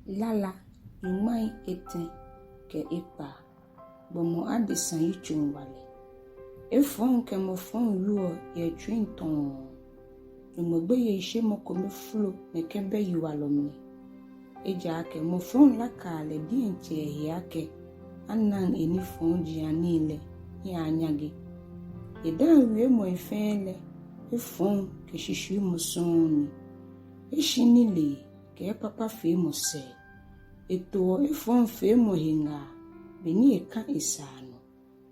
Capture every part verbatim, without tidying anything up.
Lala nyɔŋmai etɛ kɛ ekpaa. Gbɔmɔ adesa yitsoŋwalɛ. Efɔŋ kɛ mɔ fɔŋ wieɔ yɛ etsuiŋ tɔɔ. Nyɔŋmɔ gbeyeishemɔ kome folo nɛkɛ bɛ yiwalɔ mli. Ejaakɛ mɔ fɔŋ lakaa lɛ diɛŋtsɛ ehe akɛ anaŋ enifɔɔjianii lɛ, ni anyaŋe. Edaaŋ wiemɔi fɛɛ lɛ, efɔŋ kɛ shishiumɔ sɔŋŋ ni. Eshi nilee kɛ ekpakpafeemɔ sɛɛ. Etoɔ efɔŋfeemɔ he ŋaa, beni eka esaa nɔ,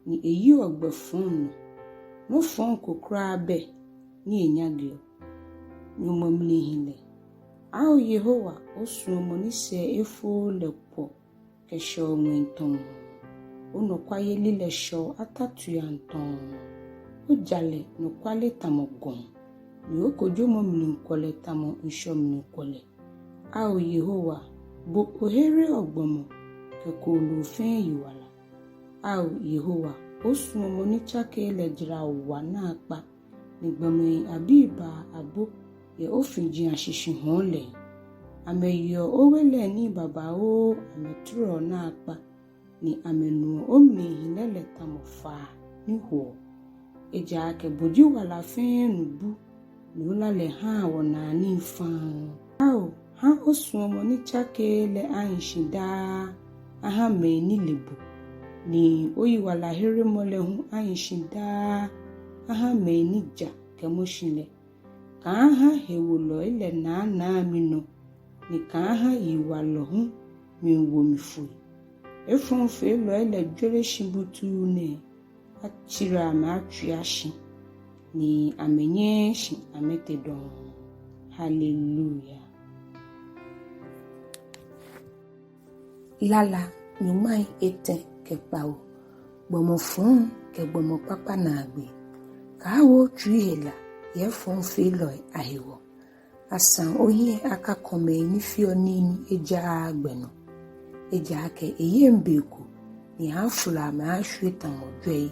ni eyiɔ gbɛ fɔŋ nɔ. Nɔ fɔŋ ko kwraa bɛ ni enyaŋeɔ. Nyɔŋmɔ mlihilɛ. Ao Yehowa, osuɔmɔ ni sɛɛ efooo lɛ kwɔ kɛshɛɔ ŋwɛi tɔɔ. Onɔkwayeli lɛ shɛɔ atatuiaŋ tɔɔ. Ojalɛ nɔkwale tamɔ gɔŋ, ni okojomɔ mlikwɔlɛ tamɔ ŋshɔ mlikwɔlɛ. Ao Yehowa, bo ohereɔ gbɔmɔ kɛ kooloo fɛɛ yiwala. Ao Yehowa, osuɔmɔ ni tsakeee lɛ jara wa naakpa, ni gbɔmɛi abii baa abo yɛ ofiji ashishi hɔɔŋ lɛ. Amɛyeɔ owe lɛ nii babaoo, amɛtɔrɔɔ naakpa, ni amɛnuɔ omlihilɛ lɛ tamɔ faa ni hoɔ. Ejaakɛ bo ji wala fɛɛ nubu, ni ola lɛ haa wɔnaa nii faŋŋ. Ao, ha osuɔmɔ ni tsakeee lɛ ahi shi daa aha mɛi ni le bo, ni oyiwalaheremɔ lɛ hu ahi shi daa aha mɛi ni ja kɛmɔ shi lɛ. Kaaha hewolɔi lɛ naanaa minɔ, ni kaaha yiwalɔ hu miiwo mi foi. Efɔŋfeelɔi lɛ jwere shi butuu nɛɛ, atsirɛ amɛ atswia shi, ni amɛnyɛɛɛ shi amɛte dɔŋŋ. Haleluya. Lala nyɔŋmai etɛ kɛ kpawo. Gbɔmɔ fɔŋ kɛ gbɔmɔ kpakpa naagbee. Kaawo otsui he la yɛ efɔŋfeelɔi ahewɔ. Asaŋ ohiɛ akakɔ mɛi ni feɔ nii ni ejaaa gbɛ nɔ. Ejaakɛ eyeŋ be ko, ni aaafolɔ amɛ ashwie tamɔ jwɛi,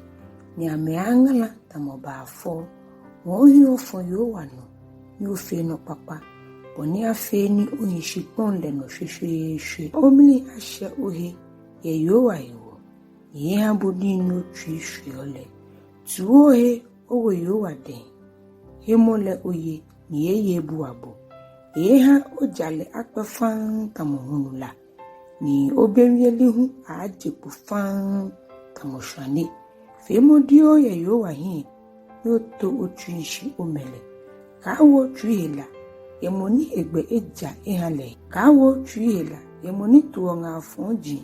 ni amɛaaŋala tamɔ baafo. Ŋɔɔ ohiɛ ofɔ Yehowa nɔ, ni ofee nɔ kpakpa, bɔ ni afee ni ohi shikpɔŋ lɛ nɔ shweshweeshwe. Omli ashɛ ohe yɛ Yehowa hewɔ, ni eha bo nii ni otsui shweɔ lɛ. Tu ohe owo Yehowa dɛŋ. Hemɔ lɛ oye, ni eeeye ebua bo. Eeeha ojalɛ akpɛ faŋŋ tamɔ hulu la, ni obewieli hu aaaje kpo faŋŋ tamɔ shwane. Feemɔ dioo yɛ Yehowa hiɛ, ni oto otsui shi omɛ lɛ. Kaawo otsui he la yɛ mɔ ni egbɛ eja eha lɛ. Kaawo otsui he la yɛ mɔ ni toɔ ŋaa fɔji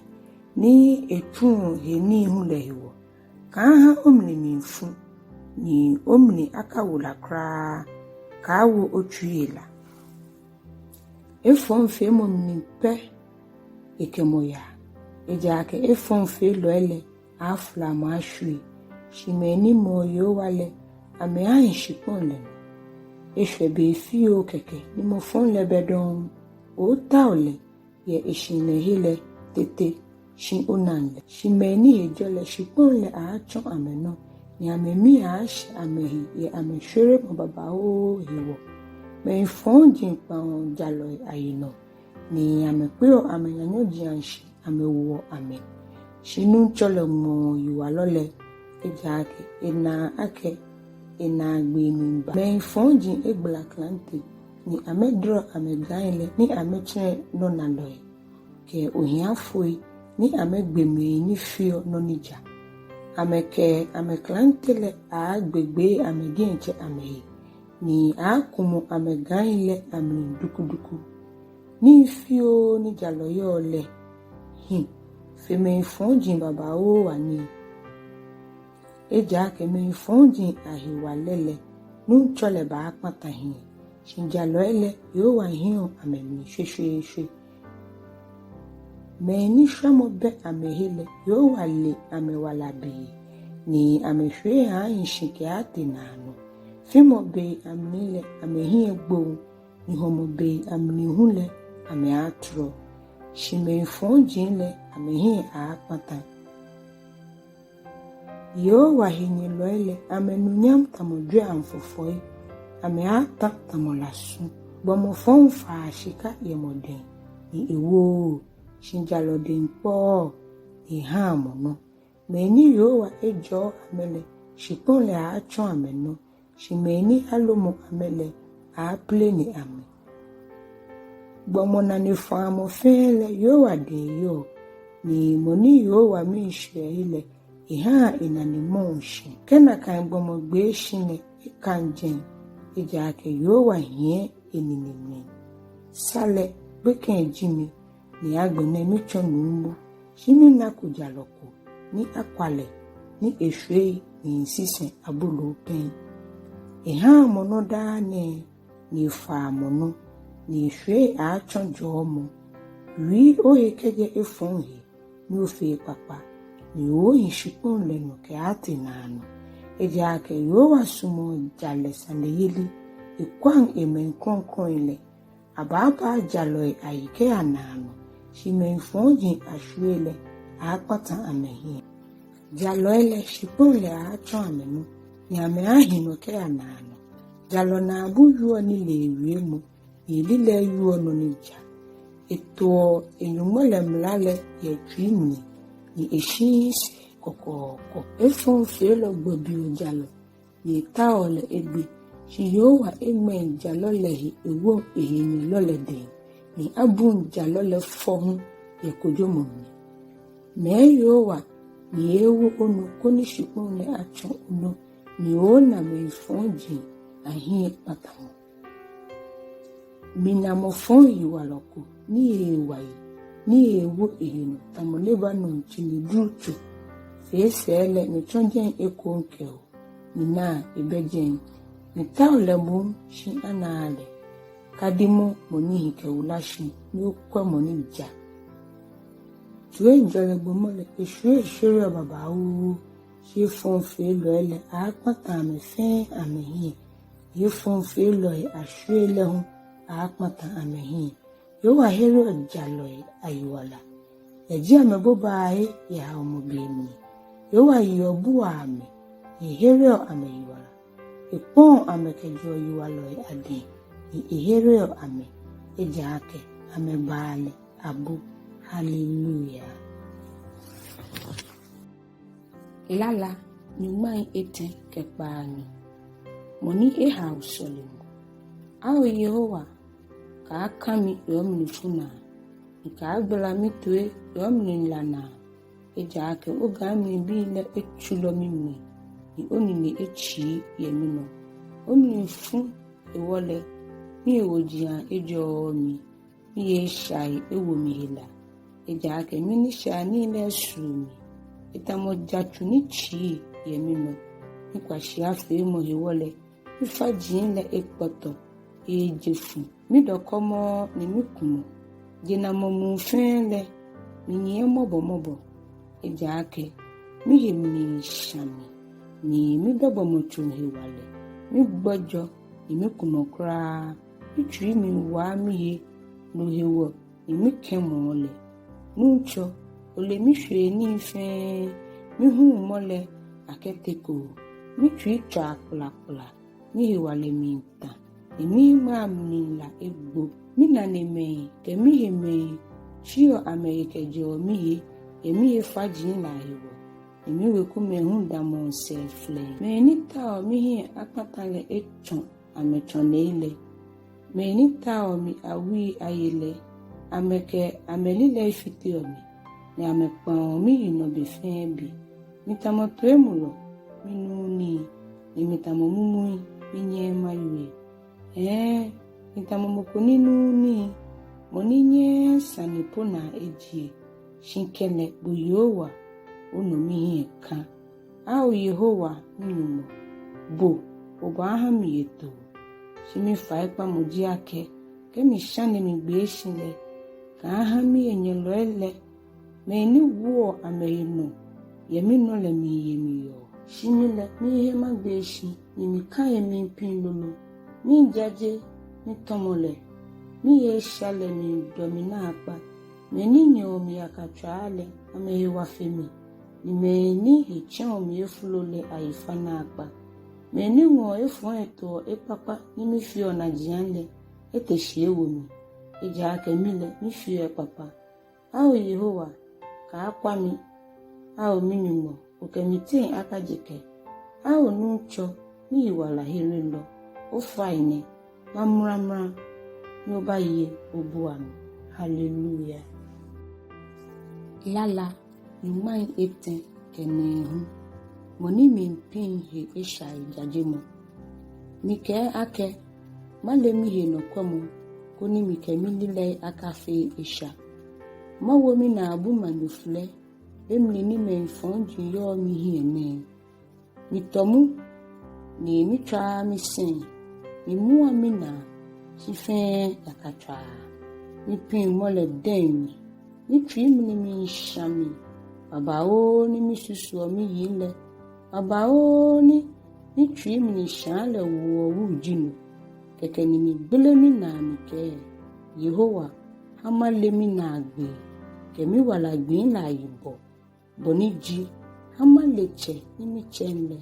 ni etsuɔ he nii hu lɛ hewɔ. Kaaha omli miifu, ni omli akawo la kwraa. Kaawo otsui he la. Efɔŋfeemɔ mli pɛ ekɛ mɔ yaa. Ejaakɛ efɔŋfeelɔi lɛ aaafolɔ amɛ ashwie, shi mɛi ni mɔɔ Yehowa lɛ, amɛaahi shikpɔŋ lɛ nɔ. Eshwɛ be fioo kɛkɛ ni mɔ fɔŋ lɛ bɛ dɔŋŋ. Ootao lɛ yɛ eshihilɛhe lɛ tete, shi onaŋ lɛ. Shi mɛi ni he jɔ lɛ, shikpɔŋ lɛ aaatsɔ amɛnɔ, ni amɛmii aaashɛ amɛhe yɛ amɛshweremɔ babaoo hewɔ. Mɛi fɔji kpaŋɔ jalɔi ayi nɔ, ni amɛkpeɔ amɛnyanyɔji ashi amɛwoɔ amɛ. Shi Nuŋtsɔ lɛ ŋmɔɔ yiwalɔ lɛ, ejaakɛ enaa akɛ enaagbee miiba. Mɛi fɔji egbala klante, ni amɛdrɔ amɛgai lɛ ni amɛtsɛrɛ nɔnalɔi kɛ ohiafoi, ni amɛgbe mɛi ni feɔ nɔ ni ja. Amɛkɛ amɛklante lɛ aaagbegbee amɛ diɛŋtsɛ amɛhe, ni aaakumɔ amɛgai lɛ amli dukuduku. Nii fioo ni jalɔ yɔɔ lɛ hi fe mɛi fɔji babaoo anii. Ejaakɛ mɛi fɔji ahewalɛ lɛ, Nuŋtsɔ lɛ baakpata hiɛ, shi jalɔi lɛ, Yehowa hiɛɔ amɛmli shweshweeshwe. Mɛi ni shwamɔ bɛ amɛhe lɛ, Yehowa le amɛwala be, ni amɛshwiei aaahi shi kɛaatee naanɔ. Fimɔ bei amli lɛ, amɛhiɛ gboŋ, ni hɔmɔ bei amli hu lɛ, amɛaatɔrɔ. Shi mɛi fɔji lɛ, amɛhiɛ aaakpata. Yehowa henyɛlɔi lɛ, amɛnunyam tamɔ jwɛiaŋ fɔfɔi, amɛaata tamɔ lasu. Gbɔmɔ fɔŋ faa shika yɛ mɔ dɛŋ, ni ewooo, shi jalɔ dɛŋ kpɔɔɔ, ni ehaa mɔ nɔ. Mɛi ni Yehowa ejɔɔ amɛ lɛ, shikpɔŋ lɛ aaatsɔ amɛnɔ, shi mɛi ni alomɔ amɛ lɛ, aaaplene amɛ. Gbɔmɔ nanefaamɔ fɛɛ lɛ, Yehowa dɛŋ eyɔɔ, ni mɔ ni Yehowa mii shwɛɔ he lɛ, ehaa enane mɔɔ shi. Kɛ nakai gbɔmɔ gbee shi lɛ, ekaŋ jɛi, ejaakɛ Yehowa hiɛ enine mli. Sa lɛ, gbekɛ ji mi, ni agbɛnɛ mitsɔ nuumo, shi minako jalɔ ko ni akwa lɛ, ni eshwiei ni sisɛ aboloo pɛŋ. Ehaa mɔ nɔ daa nɛɛ, ni efaa mɔ nɔ, ni eshwiei aaatsɔ jɔɔmɔ. Wii ohe kɛjɛ efɔŋ he, ni ofee ekpakpa, ni oohi shikpɔŋ lɛ nɔ kɛaatee naanɔ. Ejaakɛ Yehowa sumɔɔ jalɛ saneyeli, ekwaŋ emɛi krɔŋkrɔŋi lɛ. Abaabaa jalɔi ayi kɛya naanɔ, shi mɛi fɔji ashwiei lɛ, aaakpata amɛhiɛ. Jalɔi lɛ, shikpɔŋ lɛ aaatsɔ amɛnɔ, ni amɛaahi nɔ kɛya naanɔ. Jalɔ naabu wieɔ nilee wiemɔ, ni elilɛi wieɔ nɔ ni ja. Etoɔ enyɔŋmɔ lɛ mla lɛ yɛ etsui mli, ni eshiii sɛɛ kɔkɔɔkɔ. Efɔŋfeelɔ gbobiɔ jalɔ, ni etaoɔ lɛ egbe. Shi Yehowa eŋmɛŋ jalɔ lɛ he ewoŋ ehenyɛlɔ lɛ dɛŋ, ni abuŋ jalɔ lɛ fɔ hu yɛ kojomɔ mli. Mɛɛ Yehowa, ni eeewo onɔ, koni shikpɔŋ lɛ atsɔ onɔ, ni oona mɛi fɔji ahiɛkpatamɔ. Mina mɔ fɔŋ yiwalɔ ko, ni eewa yi, ni eewo ehe nɔ tamɔ Lebanon tsinedru tso. Fee sɛɛ lɛ, mitsɔ jɛi ekoŋŋ kɛho, ni naa, ebɛ jɛi. Mitao lɛ moŋ, shi anaaa lɛ. Kadimɔ mɔ ni hi kɛwula shi, ni okwɛ mɔ ni ja. Toiŋjɔlɛ gbɔmɔ lɛ, eshwiei shereɔ babaoo, shi efɔŋfeelɔi lɛ, aaakpata amɛ fɛɛ amɛhiɛ. Efɔŋfeelɔi ashwiei lɛ hu, aaakpata amɛhiɛ. Yehowa hereɔ jalɔi ayiwala, eji amɛbobaahe yɛ haomɔ be mli. Yehowa yeɔ buaa amɛ, ni ehereɔ amɛyiwala. Ekpɔɔ amɛ kɛjɛɔ yiwalɔi adɛŋ, ni ehereɔ amɛ, ejaakɛ amɛbaa lɛ abo. Hallelujah. Elala nyɔŋmai etɛ kɛ kpaanyɔ. Mɔ ni ehao sɔlemɔ. Ao Yehowa, kaaka mi yɛ omlifu naa, ni kaagbala mitoi yɛ omlila naa. Ejaakɛ ogai mlibii lɛ etsulɔ mimli, ni onine etsii yɛ minɔ. Omlifu hewɔ lɛ, mihewojiaŋ ejɔɔɔ mi, mihe eshai ewo mi hela. Ejaakɛ minishaianii lɛ esuru mi, etamɔ jatsu ni tsii yɛ minɔ. Mikwashiafeemɔ hewɔ lɛ, mifaji lɛ ekpɔtɔ, eeje fu. Midɔkɔmɔɔ ni mikumɔ, jenamɔ muu fɛɛ lɛ, minyiɛ mɔbɔmɔbɔ. Ejaakɛ mihe miisha mi, ni mibɛ gbɔmɔtso hewalɛ. Migbɔjɔ, ni mikumɔ kwraa. Mitsui miiwa mihe, no hewɔ ni mikɛmɔɔ lɛ. Nuŋtsɔ, ole mishwiei nii fɛɛ, mihuumɔ lɛ akɛteko. Mitsui tswaa kplakpla, mihewalɛ miitã, ni mihiŋmɛii amli la egbo. Minanemɛi kɛ mihemɛi tsiɔ amɛhe kɛjɛɔ mihe, yɛ mihe faji lɛ ahewɔ, ni miwekumɛi hu damɔɔ sɛɛ flɛŋŋ. Mɛi ni taoɔ mihiɛ akpata lɛ etsɔ amɛtsɔnei lɛ. Mɛi ni taoɔ mi awui aye lɛ, amɛkɛ amɛlilɛi fiteɔ mi, ni amɛkpaŋɔ miyi nɔ be fɛɛ be. Mitamɔ toimulɔ, minuuu nii, ni mitamɔ mumui, minyɛɛɛ mawie. Hɛɛ, mitamɔ mɔ ko ni nuuu nii, mɔ ni nyɛɛɛ sane po naa ejie. Shi kɛlɛ bo Yehowa, onɔ mihiɛ kã. Ao Yehowa, mi-Nyɔŋmɔ, bo obaaha miye too. Shi mifaikpamɔ ji akɛ, kɛ mishane migbee shi lɛ, kaaha mihenyɛlɔi lɛ, mɛi ni woɔ amɛhe nɔ yɛ minɔ lɛ miiye mi yɔɔ. Shi mi lɛ, miihe magbee shi, ni mikã he miipiŋ lolo. Miijaje mitɔmɔ lɛ, mihe esha lɛ miidɔ mi naakpa. Mɛi ni nyɛɔ mi yakatswaa lɛ, amɛhe wa fe mi, ni mɛi ni he tsɛɔ mi efolo lɛ ayi fa naakpa. Mɛi ni ŋɔɔ efɔŋ etoɔ ekpakpa ni mifeɔ najiaŋ lɛ, ete shi ewo mi. ejaakɛ mi lɛ mifeɔ ekpakpa. Ao Yehowa, kaakwa mi. Ao mi-Nyɔŋmɔ, okɛ mi teŋ akaje kɛ. Ao Nuŋtsɔ, miyiwalaherelɔ, ofainɛ, mamramra, ni obaye obua mi. Haleluya. Lala nyɔŋmai etɛ kɛ nɛɛhu. Mɔ ni miipiŋ he eshai jajemɔ. Mikɛɛ akɛ, male mihe nɔkwɛmɔ, koni mikɛ mililɛi akafee esha. Mawo minaabu manyoflɛ, be mli ni mɛi fɔji yɔɔ mihiɛ nɛɛ. Mitɔ mu, ni mitswaa misɛŋ, mimua minaa, shi fɛɛ yakatswaa. Mipiŋmɔ lɛ dɛŋ mi, mitsui mli miisha mi, babaoo ni misusuɔ miyiŋ lɛ, babaoo ni mitsui mli shaa lɛ woɔ wu ji no. Kɛkɛ ni migbele minaa mikɛɛ, Yehowa, ha male minaagbee, kɛ miwala gbii lɛ ayibɔ, bɔ ni ji, ha male tsɛ ni mitsɛŋ lɛ.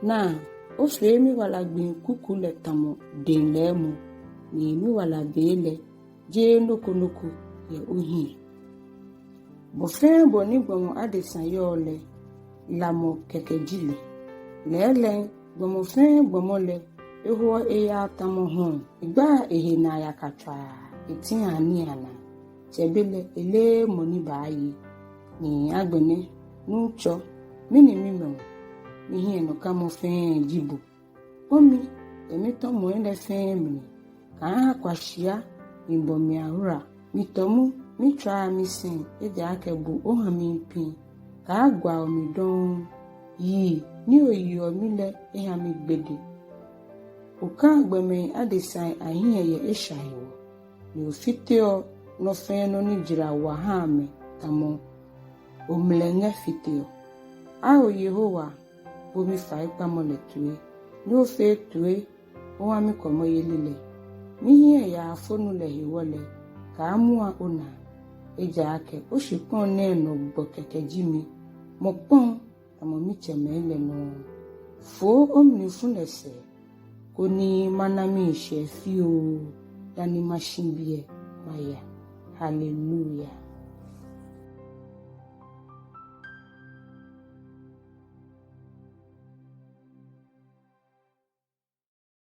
Naa, ofee miwala gbii kuku lɛ tamɔ dɛŋ lɛɛmɔ, ni miwala be lɛ, jeee nɔ ko nɔ ko yɛ ohiɛ. Bɔ fɛɛ bɔ ni gbɔmɔ adesa yɔɔ lɛ, lamɔ kɛkɛ ji lɛ. Lɛɛlɛŋ, gbɔmɔ fɛɛ gbɔmɔ lɛ, ehoɔ eyaa tamɔ hɔɔŋ, egbaa ehe naa yakatswaa, etiaa nii anaa. Tsɛbelɛ eleee mɔ ni baaye. Ni agbɛnɛ, Nuŋtsɔ, mi ni mimɛ o, mihiɛnɔkamɔ fɛɛ ji bo. Kpɔ̃ mi yɛ mitɔmɔi lɛ fɛɛ mli, kaaha kwashia miibɔ mi ahora. Mitɔ mu, mitswaa misɛŋ, ejaakɛ bo oha miipiŋ. Kaagwao mi dɔŋŋ. Yii ni oyiɔ mi lɛ eha migbede. Okaa gbɔmɛi adesai ahiɛ yɛ esha hewɔ, ni ofiteɔ nɔ fɛɛ nɔ ni jara wa haa amɛ tamɔ omlɛŋɛ fiteɔ. Ao Yehowa, bo mifaikpamɔ lɛ toi, ni ofee toi oha mikɔmɔyeli lɛ. Mihiɛ yaafonu lɛ hewɔ lɛ, kaamua onaa. Ejaakɛ oshikpɔŋ nɛɛ nɔ gbɔ kɛkɛ ji mi, mɔ kpɔŋ tamɔ mitsɛmɛi lɛ nɔŋŋ. Foo omlifu lɛ sɛɛ, koni mana miishɛɛ fioo, dani mashi biɛ maya. Haleluya.